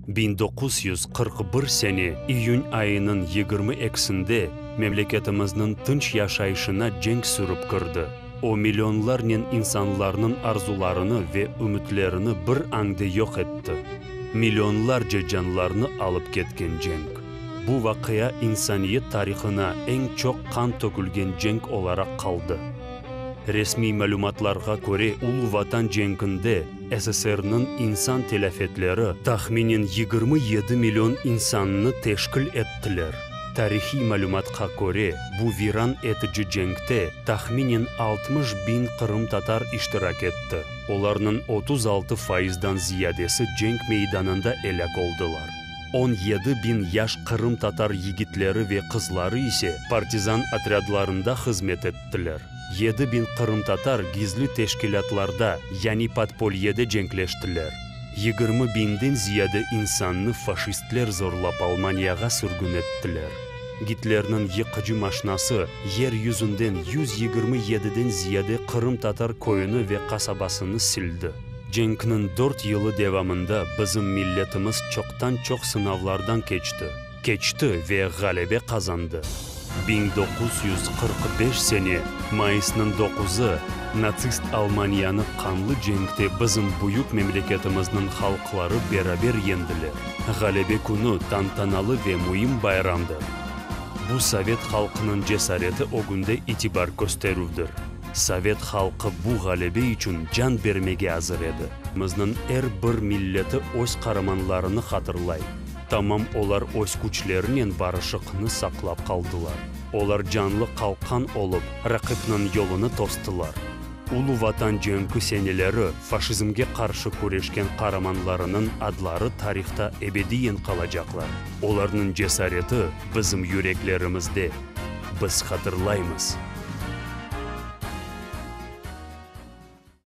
1941 sene iyün ayınıñ 22-sinde memleketimizniñ tınç yaşayışına cenk sürip kirdi. O, millionlarnen insanlarnıñ arzularını ve ümütlerini bir añde yoq etti. Millionlarca canlarnı alıp ketken cenk. Bu vaqia insaniyet tarihına eñ çoq qan tökülgen cenk olaraq qaldı. Resmiy malümatlarğa köre, Ulu Vatan cenkinde SSRniñ insan telâfetleri tahminen 27 million insannı teşkil ettiler. Tarihiy malümatqa köre, bu viran etici cenkte tahminen 60 biñ qırımtatar iştirak etti, olarnıñ 36 faizdan ziyadesi cenk meydanında elâk oldılar. 17 biñ yaş qırımtatar yigitleri ve qızları ise partizan otrâdlarında hızmet ettiler. 7000 qırımtatar gizli teşkilâtlarda, yani podpolyede cenkleştiler. 20 biñden ziyade insannı faşistler zorlap Almaniyağa sürgün ettiler. Gitlerniñ yıqıcı maşnası yer yüzünden 127-den ziyade qırımtatar köyüni ve qasabasını sildi. Cenkniñ dört yılı devamında bizim milletimiz çoqtan-çoq sınavlardan keçti, keçti ve ğalebe qazandı. 1945 sene mayısnıñ doquzı natsist Almaniyanı qanlı cenkte bizim büyük memleketimizniñ halqları beraber yendiler. Ğalebe künü tantanalı ve müim bayramdır. Bu sovet halqınıñ cesareti ögünde itibar kösterüvdir. Sovet halqı bu ğalebe içün can bermege azır edi. Mıznıñ er bir milleti öz qaramanlarını hatırlay. Tamam olar öz küçlerinen barışıqnı saqlap qaldılar. Olar canlı qalqan olıp, raqipniñ yolunı tostılar. Ulu Vatan cenki seneleri faşizmge qarşı küreşken qaramanlarınıñ adları tarihta ebediyen qalacaqlar. Olarnıñ cesareti bizim yüreklerimizde. Biz hatırlaymız.